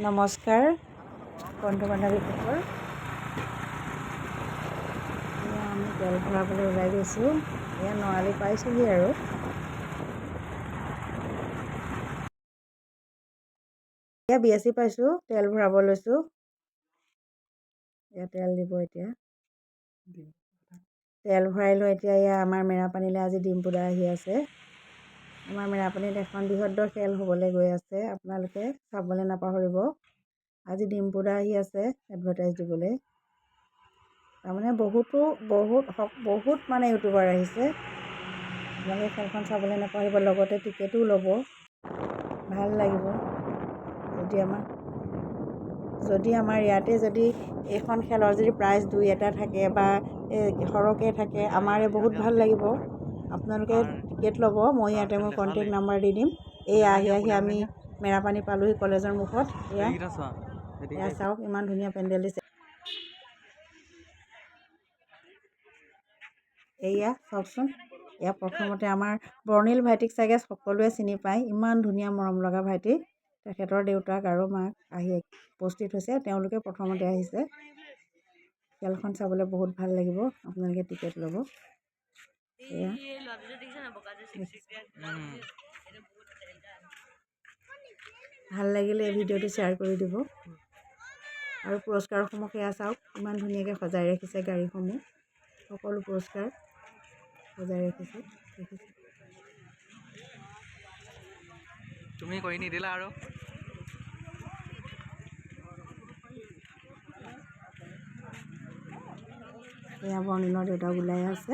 নমস্কাৰ বন্ধু বান্ধৱীসকল। এয়া আমি তেল ভৰাবলৈ ওলাই গৈছোঁ। এয়া নআলি পাইছোঁহি আৰু। এয়া বিয়াচি পাইছোঁ, তেল ভৰাব লৈছোঁ। এয়া তেল দিব এতিয়া। তেল ভৰাই লৈ এতিয়া এয়া আমাৰ মেৰাপানীলৈ আজি ডিম্পুদা আহি আছে। আমাৰ মেৰাপানীত এখন বৃহৎ খেল হ'বলৈ গৈ আছে, আপোনালোকে চাবলৈ নাপাহৰিব। আজি ডিম্পুদা আহি আছে এডভাৰটাইজ দিবলৈ। তাৰমানে বহুতো বহুত বহুত মানে ইউটিউবাৰ আহিছে। আপোনালোকে খেলখন চাবলৈ নাপাহৰিব, লগতে টিকেটো ল'ব, ভাল লাগিব। যদি আমাৰ ইয়াতে যদি এইখন খেলৰ যদি প্ৰাইজ দুই এটা থাকে বা সৰহকৈ থাকে, আমাৰে বহুত ভাল লাগিব। আপোনালোকে টিকেট ল'ব, মই ইয়াতে মোৰ কণ্টেক্ট নাম্বাৰ দি দিম। এই আহি আহি আমি মেৰাপানী পালোহি, কলেজৰ মুখত। এয়া এয়া চাওক, ইমান ধুনীয়া পেণ্ডেল দিছে। এয়া চাওকচোন, এয়া প্ৰথমতে আমাৰ বৰ্ণিল ভাইটিক চাগে সকলোৱে চিনি পায়। ইমান ধুনীয়া মৰম লগা ভাইটি। তেখেতৰ দেউতাক আৰু মাক আহি উপস্থিত হৈছে। তেওঁলোকে প্ৰথমতে আহিছে। খেলখন চাবলৈ বহুত ভাল লাগিব, আপোনালোকে টিকেট ল'ব। এয়া ভাল লাগিলে এই ভিডিঅ'টো শ্বেয়াৰ কৰি দিব। আৰু পুৰস্কাৰসমূহ সেয়া চাওক, ইমান ধুনীয়াকৈ সজাই ৰাখিছে। গাড়ীসমূহ, সকলো পুৰস্কাৰ সজাই ৰাখিছে, দেখিছে। তুমি কৰি নিদিলা আৰু। এয়া বৰ্ণিলৰ দেউতাক ওলাই আছে।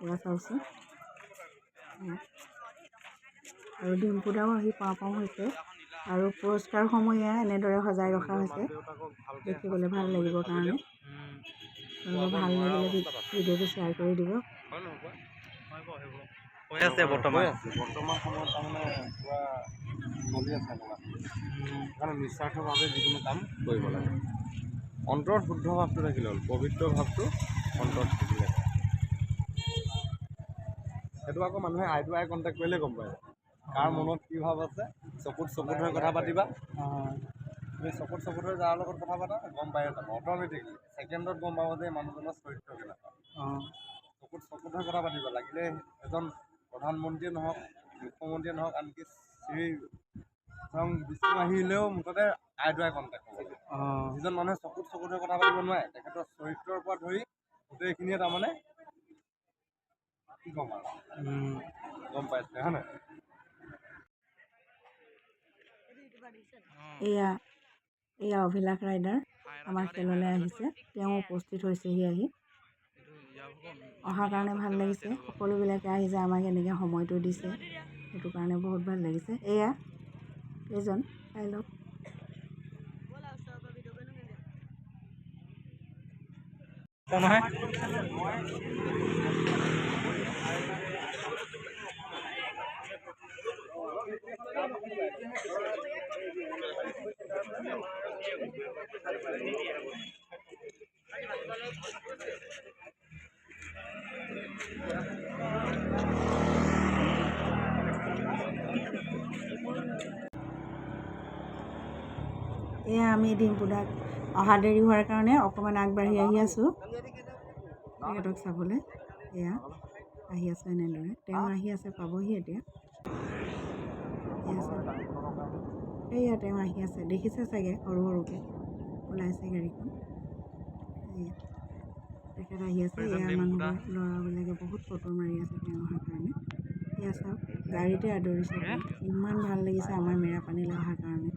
এয়া চাওকচোন। এয়া আৰু ডিম্পুদাও আহি পাওঁ পাওঁ হৈছে। আৰু পুৰস্কাৰসমূহ এয়া এনেদৰে সজাই ৰখা হৈছে, দেখিবলৈ ভাল লাগিবৰ কাৰণে। আপোনালোকৰ ভাল লাগিলে ভিডিঅ'টো শ্বেয়াৰ কৰি দিব। হৈ আছে বৰ্তমান। বৰ্তমান সময়ত তাৰমানে পুৰা চলি আছে এনেকুৱা। সেইকাৰণে নিস্বাৰ্থভাৱে যিকোনো কাম কৰিব লাগে। অন্তৰত শুদ্ধ ভাৱটো থাকিলে হ'ল, পবিত্ৰ ভাৱটো অন্তৰত থাকিলে হ'ল। সেইটো আকৌ মানুহে আই টু আই কণ্টেক্ট কৰিলে গম পায় কাৰ মনত কি ভাৱ আছে। চকুত চকু ধৰি কথা পাতিবা। তুমি চকুত চকু ধৰি যাৰ লগত কথা পাতা, গম পায়ে যাব অট'মেটিকলি। ছেকেণ্ডত গম পাব যে এই মানুহজনৰ চৰিত্ৰ কেনেকুৱা। চকুত চকু ধৰি কথা পাতিবা, লাগিলে এজন প্ৰধানমন্ত্ৰীয়ে নহওক, মুখ্যমন্ত্ৰীয়ে নহওক, আনকি শ্ৰী স্বয়ং বিষ্ণু আহিলেও মুঠতে আই টু আই কণ্টেক্ট হ'ব লাগে। যিজন মানুহে চকুত চকু ধৰি কথা পাতিব নোৱাৰে, তেখেতৰ চৰিত্ৰৰ পৰা ধৰি গোটেইখিনিয়ে তাৰমানে কি ক'ম আৰু, গম পাইছে হয় নাই? এয়া এয়া অভিলাষ ৰাইডাৰ আমাৰ খেললৈ আহিছে। তেওঁ উপস্থিত হৈছেহি আহি। অহাৰ কাৰণে ভাল লাগিছে। সকলোবিলাকে আহি যে আমাক এনেকৈ সময়টো দিছে, সেইটো কাৰণে বহুত ভাল লাগিছে। এয়া এইজন, চাই লওক। নহয়। এয়া আমি ডিম্পুদাক অহা দেৰি হোৱাৰ কাৰণে অকণমান আগবাঢ়ি আহি আছোঁ তেখেতক চাবলৈ। এয়া আহি আছোঁ এনেদৰে। তেওঁ আহি আছে, পাবহি এতিয়া। এয়া চাওক, এয়া তেওঁ আহি আছে, দেখিছে চাগে, সৰু সৰুকৈ ওলাইছে গাড়ীখন। এয়া তেখেত আহি আছে। এয়া মানুহবোৰ, ল'ৰাবিলাকে বহুত ফটো মাৰি আছে তেওঁ অহাৰ কাৰণে। এয়া চাওক, গাড়ীতে আদৰিছে তেওঁক। ইমান ভাল লাগিছে আমাৰ মেৰাপানীলৈ অহাৰ কাৰণে।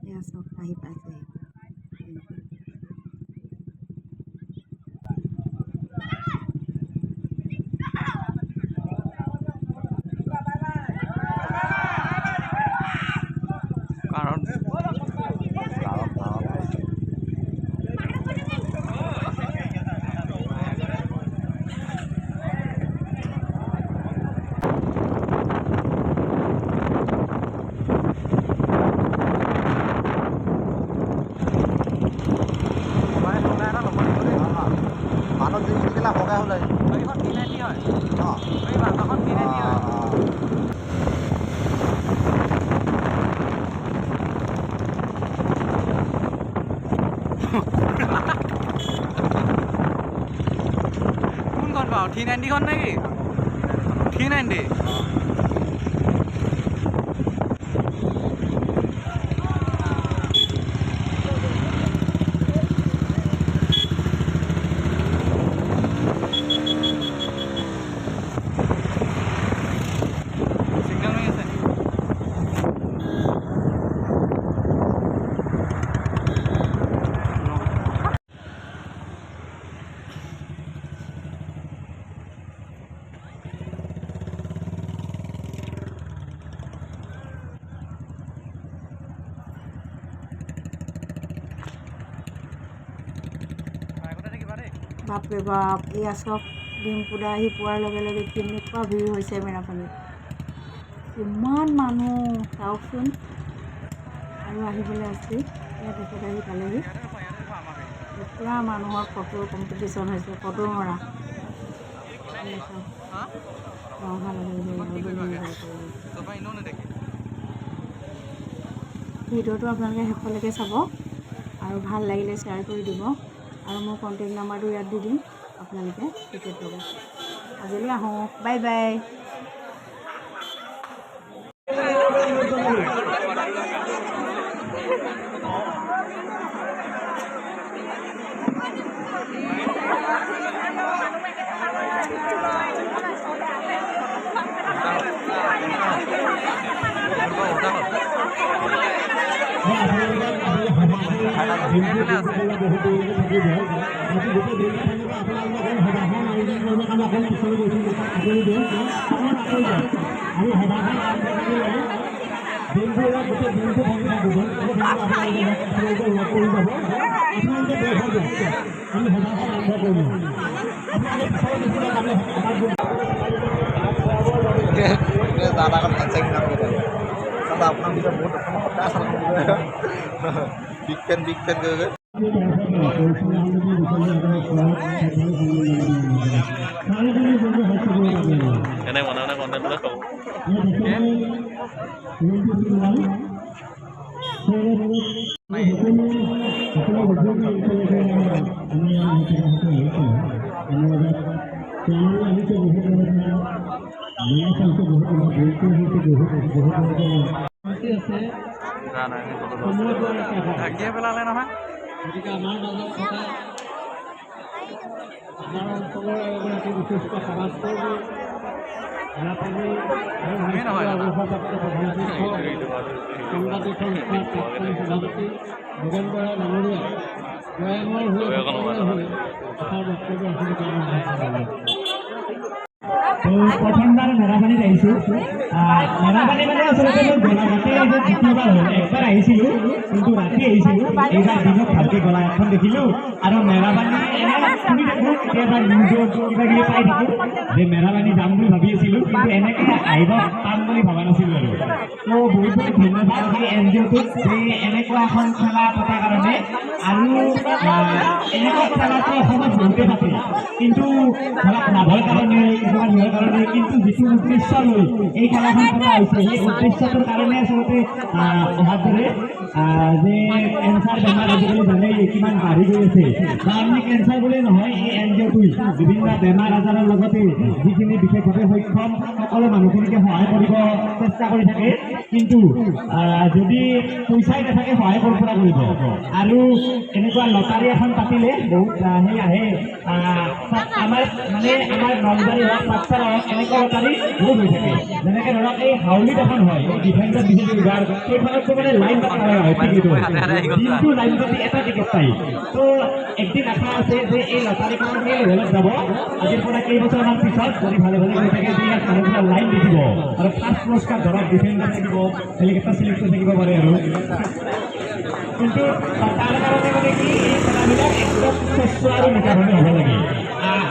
এয়া চাওক, আহি পাইছেহি। কাৰণ 390খন নেকি? 390। সিগন্যাল মাৰি আছে। বাইকতে থাকিবা দেই। বাপৰে বাপ, এয়া চাওক, ডিম্পুদা আহি পোৱাৰ লগে লগে কেনেকুৱা ভিৰ হৈছে মেৰাপানীত, ইমান মানুহ চাওকচোন। আৰু আহিবলৈ আছে। এয়া তেখেত আহি পালেহি। ইয়াতে ৰখা, ইয়াতে ৰখা আমাৰ গাড়ী। পূৰা মানুহৰ ফটোৰ কম্পিটিশ্যন হৈছে, ফটো মৰা। এয়া চাওক, হা? অহাৰ লগে লগে ইমান কি আৰু কৰিবা বেলেগ আগে? হৈ পৰিব। তাৰপৰা এনেও নেদেখে। ভিডিঅ'টো আপোনালোকে শেষলৈকে চাব আৰু ভাল লাগিলে শ্বেয়াৰ কৰি দিব আৰু মোৰ কণ্টেক্ট নাম্বাৰটো ইয়াত দি দিম, আপোনালোকে টিকেট ল'ব। আজিলৈ আহোঁ, বাই বাই। উল্টা হ'ল। এইফালে আছে। আপোনাৰ ভিতৰত বহুত বিগ ফেন, বিগ ফেন কৰি গৈ। এনে বনাই কণ্টেণ্টবিলাক হ'ব। ঢাকিয়ে পেলালে নহয়। গতিকে আমাৰ মাজত থকা আমাৰ অঞ্চলৰ এগৰাকী বিশিষ্ট সমাজকৰ্মী, মেৰাপানী তুমিয়ে নহয় দাদা। অৱসৰপ্ৰাপ্ত প্ৰধান শিক্ষক, সাংবাদিক সংস্থাৰ প্ৰাক্তন সভাপতি যোগেন বৰা ডাঙৰীয়া দয়ামৰ হৈ সকলোৰে হৈ এষাৰ বক্তব্য ৰাখিব কাৰণে অনুৰোধ জনালোঁ। তো প্ৰথমবাৰ মেৰাপানীত আহিছোঁ। মেৰাপানী মানে আচলতে মই গোলাঘাটে আজি দ্বিতীয়বাৰ হ'ল। একবাৰ আহিছিলোঁ, কিন্তু ৰাতি আহিছিলোঁ। এইবাৰ দিনত ভালকৈ গোলাঘাটখন দেখিলোঁ। আৰু মেৰাপানী এনে শুনি থাকোঁ, কেতিয়াবা নিউজত কিবা কিবি পাই থাকোঁ যে মেৰাপানী যাম বুলি ভাবি আছিলোঁ, কিন্তু এনেকৈ আহিব পাম বুলি ভবা নাছিলোঁ। আৰু তো বহুত বহুত ধন্যবাদ সেই এনজিঅ'টোক যে এনেকুৱা এখন খেলা পতাৰ কাৰণে। আৰু এনেকুৱা খেলাটো অসমত বহুতে পাতে, কিন্তু ধৰক লাভৰ কাৰণে, কিছুমান হেৰিৰ কাৰণে। কিন্তু যিটো উদ্দেশ্য লৈ এই খেলাখন পতা হৈছে, সেই উদ্দেশ্যটোৰ কাৰণে আচলতে অহাৰ দৰে যে কেঞ্চাৰ বেমাৰ আজিকালি জানেই কিমান বাঢ়ি গৈ আছে, বা আমি কেঞ্চাৰ বুলিয়েই নহয়, এই এনজিঅ'টোই বিভিন্ন বেমাৰ আজাৰৰ লগতে যিখিনি বিশেষভাৱে সক্ষম সকলো মানুহখিনিকে সহায় কৰিব চেষ্টা কৰি থাকে। কিন্তু যদি পইচাই নাথাকে, সহায় ক'ৰ পৰা কৰিব? আৰু এনেকুৱা লটাৰী এখন পাতিলে বহুত সেই আহে। আমাৰ মানে আমাৰ নলবাৰী হওক, পাঠশালা হওক, এনেকুৱা লটাৰী বহুত হৈ থাকে। যেনেকৈ ধৰক এই হাউলিত এখন হয়, এই ডিফেন্সত বিশেষ বিভাগ, সেইখনতো মানে লাইন পাতি কৰা হয় টিকেটৰ, দিনটো লাইন পাতি এটা টিকেট পায়। তো একদিন আশা আছে যে এই লটাৰীখন সেই লেভেলত যাব আজিৰ পৰা কেইবছৰমান পিছত, যদি ভালে ভালে গৈ থাকে, যে ইয়াত মানুহবিলাক লাইন দেখিব আৰু ফাৰ্ষ্ট পুৰস্কাৰ ধৰক ডিফেন্সত থাকিব, হেলিকপ্টাৰ চিলেক্টৰ থাকিব পাৰে। আৰু কিন্তু তাৰ কাৰণে মানে কি, এই খেলাবিলাক একদম স্বচ্ছ আৰু নিকাভাৱে হ'ব লাগে।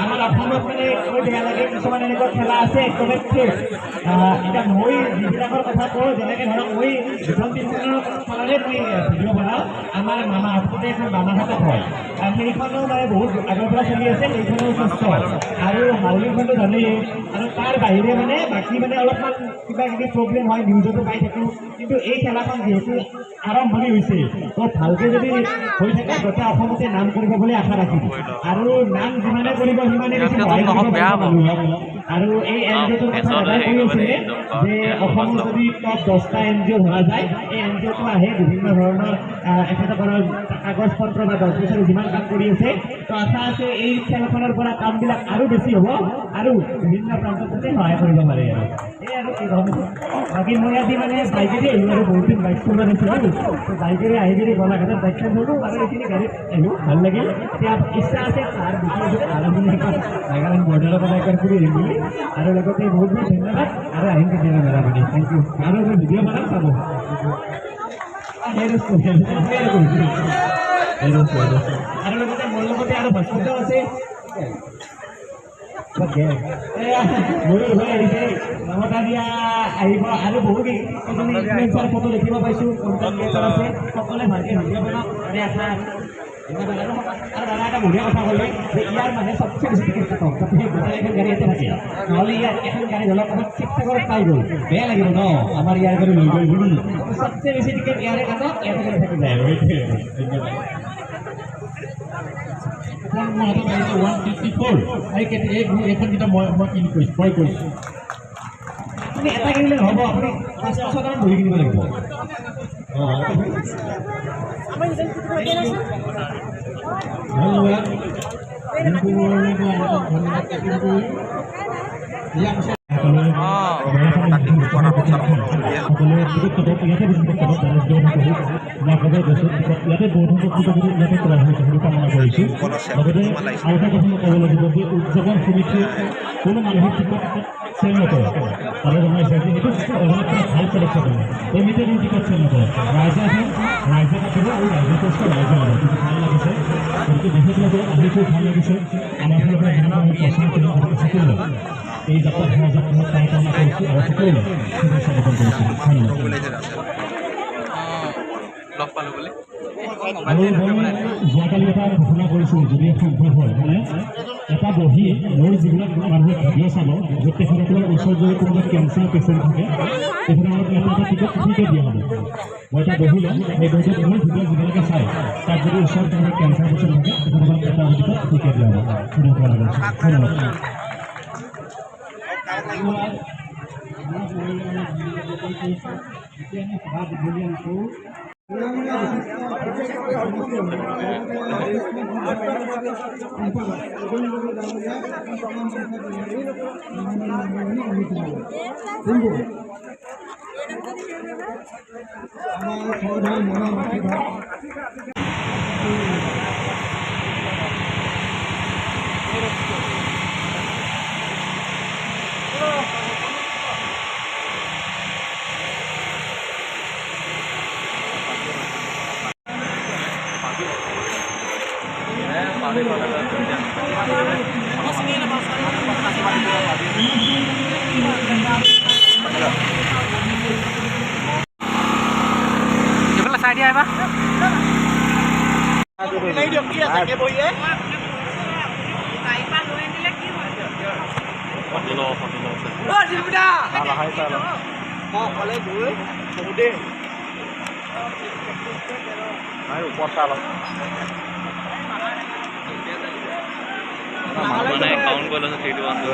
আমাৰ অসমত মানে কৈ বেয়া লাগে, কিছুমান এনেকুৱা খেলা আছে একদমেই ফেক। এতিয়া মই যিবিলাকৰ কথা কওঁ, যেনেকৈ ধৰক মই দুখন তিনিখনৰ খেলাৰে মই ভিডিঅ' বনাওঁ। আমাৰ মামাহঁততে এখন বামাঘাটত হয় আৰু সেইখনো মানে বহুত আগৰ পৰা চলি আছে, সেইখনো স্বচ্ছ। আৰু হাউলিখনটো জানেই। আৰু তাৰ বাহিৰে মানে বাকী মানে অলপমান কিবা কিবি প্ৰব্লেম হয়, নিউজতো পাই থাকোঁ। কিন্তু এই খেলাখন যিহেতু আৰম্ভণি হৈছে, তো ভালকৈ যদি হৈ থাকে, গোটেই অসমতে নাম কৰিব বুলি আশা ৰাখিম। আৰু নাম যিমানে কৰিব সিমানে বেছি ইয়াতকৈ সহায় জুম কৰিব নহওক, বেয়া পাৰিব হ'ব। মানুহক। আৰু এই এন জি অ'টোৰ কথা ফেচত দাদাই হেৰি কৈ কৰিব আছিলে নেকি জুম কৰা যে তেতিয়া অসমৰ ল'ব। যদি টপ 10টা এন জি অ' ধৰা যায়, এই এন জি অ'টো আহে বিভিন্ন ধৰণৰ এখেতসকলৰ কাগজ পত্ৰ বা 10 বছৰ যিমান কাম কৰি আছে। তো আশা আছে এই খেলখনৰ পৰা কামবিলাক আৰু বেছি হ'ব আৰু বিভিন্ন প্ৰান্তত যাতে সহায় কৰিব পাৰে। আৰু এই আৰু কি ক'ম, বাকী মই আজি মানে বাইকেৰে আহিলোঁ আৰু বহুত দিন বাইক চলোৱা নাছিলোঁ। তো বাইকেৰে আহি পিনি গোলাঘাটত বাইকখন থলোঁ আৰু এইখিনি গাড়ীত আহিলোঁ, ভাল লাগিল। এতিয়া ইচ্ছা আছে পাহাৰ দেখি আছে, পাহাৰ বুলি একবাৰ নাগালেণ্ড বৰ্ডাৰৰ পৰা একবাৰ ফুৰি আহিম বুলি। আৰু লগতে বহুত বহুত ধন্যবাদ আৰু আহিম কেতিয়াবা মেৰাপানী। Thank U. আৰু মই ভিডিঅ' বনাম, চাব। আৰু লগতে মোৰ লগতে আৰু ভাস্কৰদাও আছে, ময়ূৰ হৈ আহিছে, মমতা দিয়া আহিব আৰু বহু কেইজনী ইনফ্লুৱেঞ্চাৰ ফটো দেখিব পাইছোঁ, কণ্টেণ্ট ক্ৰিয়েটৰ আছে। সকলোৱে ভালকৈ ভিডিঅ' বনাওক তাৰে আশা। ধন্যবাদ। আৰু আৰু দাদা এটা বঢ়িয়া কথা ক'লে যে ইয়াৰ মানে চবচে বেছি টিকেট কাটক, যাতে গোটেই এখন গাড়ী ইয়াতে থাকে। নহ'লে ইয়াত এখন গাড়ী ধৰক ক'ৰবাত শিৱসাগৰত পাই গ'ল, বেয়া লাগিব ন, আমাৰ ইয়াৰ গাড়ী লৈ গ'ল বুলি। চবচে বেছি টিকেট ইয়াৰে কাটক, ইয়াতে গাড়ী থাকি যায়। আৰু সেইটোৱে। ধন্যবাদ। মোৰ হাতত আহিছে 154। এই এইখন কিতাপ মই কিনি কৰিছোঁ, ক্ৰয় কৰিছোঁ। আপুনি এটা কিনিলে নহ'ব, আপুনি 5টা 6টামান বহি কিনিব লাগিব। ধন্যবাদ। ধন্যবাদ জ্ঞাপন কৰিলোঁ। ইয়াৰ পিছত সকলোৱে টিকট কাটক, ইয়াতে বেছি টিকট কাটক। গণেশ গছত ইয়াতে বহুত সংখ্যক টিকট ইয়াতে কৰা হৈছে, সেইটো কামনা কৰিছোঁ। লগতে আৰু এটা কথা মই ক'ব লাগিব যে উদযাপন সমিতিয়ে কোনো মানুহে টিকট চেল নকৰে। তাতে জনাইছে যে এইটো ভাল পদক্ষেপ হয়। কমিটিয়ে কোনো টিকট চেল নকৰে, ৰাইজে আহে, ৰাইজে কাটিব আৰু ৰাইজে পইচা ৰাইজে ল'ব। গতিকে ভাল লাগিছে, গতিকে তেখেতলোকে আহি খুব ভাল লাগিছে। আমাৰ ফালৰ পৰা যিমান আমি প্ৰচাৰ কৰিম, গতিকে সকলোৱে এই যাত্ৰাত সহযোগ তাৰে কামনা কৰিছোঁ আৰু সকলোৱে শুভেচ্ছা জ্ঞাপন কৰিছোঁ। ধন্যবাদ। লগ পালোঁ বুলি আৰু মই যোৱাকালি এটা ঘোষণা কৰিছোঁ, যদি সম্ভৱ হয় মানে এটা বহি মোৰ যিবিলাক মানুহে ভিডিঅ' চাব, য'ত তেখেতসকলৰ ওচৰত যদি কোনোবা কেঞ্চাৰ পেচেণ্ট থাকে, তেখেতসকলক এটা এটা টিকট ফ্ৰীকৈ দিয়া হ'ব। মই এটা বহি ল'ম, সেই বহিটোত মোৰ ভিডিঅ' যিবিলাকে চায়, তাত যদি ওচৰত কোনোবা কেঞ্চাৰ পেচেণ্ট থাকে, তেখেতসকলক এটা টিকট ফ্ৰীকৈ দিয়া হ'ব, সেইটো ঘোষণা কৰিছোঁ। ধন্যবাদ। এতিয়া আমি সভা দীঘলীয়া নকৰোঁ। এইফালে চাই দিয়া এবাৰ। ফটো লওঁ, ফটো লওঁ। মানে কাউণ্ট কৰি লৈছে 3 2 1 2।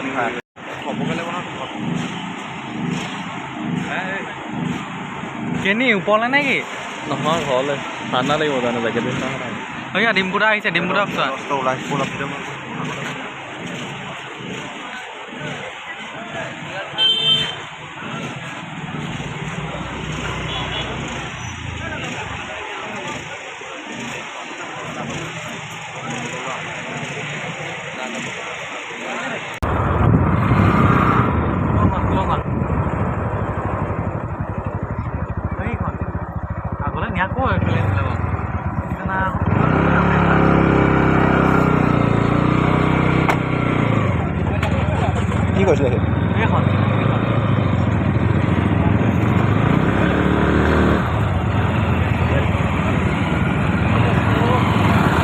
কেনি ওপৰলে নে কি? নহয়, ঘৰলৈ। ঠাণ্ডা লাগিব জানো, জেকেট পিন্ধা নাই। এইয়া ডিম্পুদা আহিছে, ডিম্পুদাক চোৱা। এইখন আগলৈ নিয়া ক'ৰ এইফালে নিলে বাৰু? কি কৈছিলে সেই? এইখন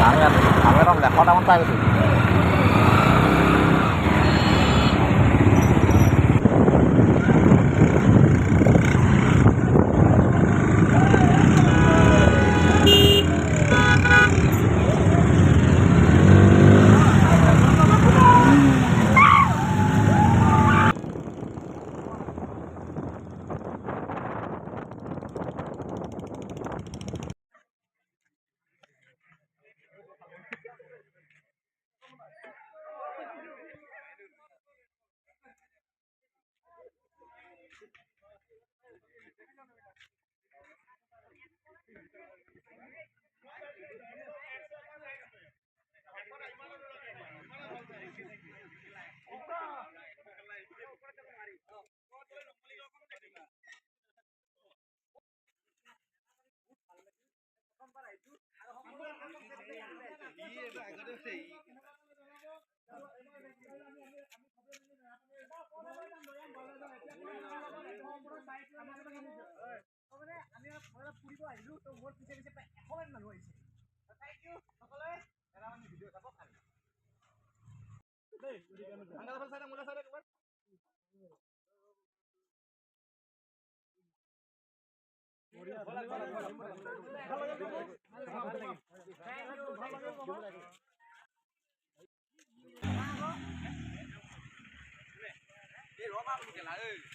আমি আমি একদম 100টামান পাই গৈছোঁ। এই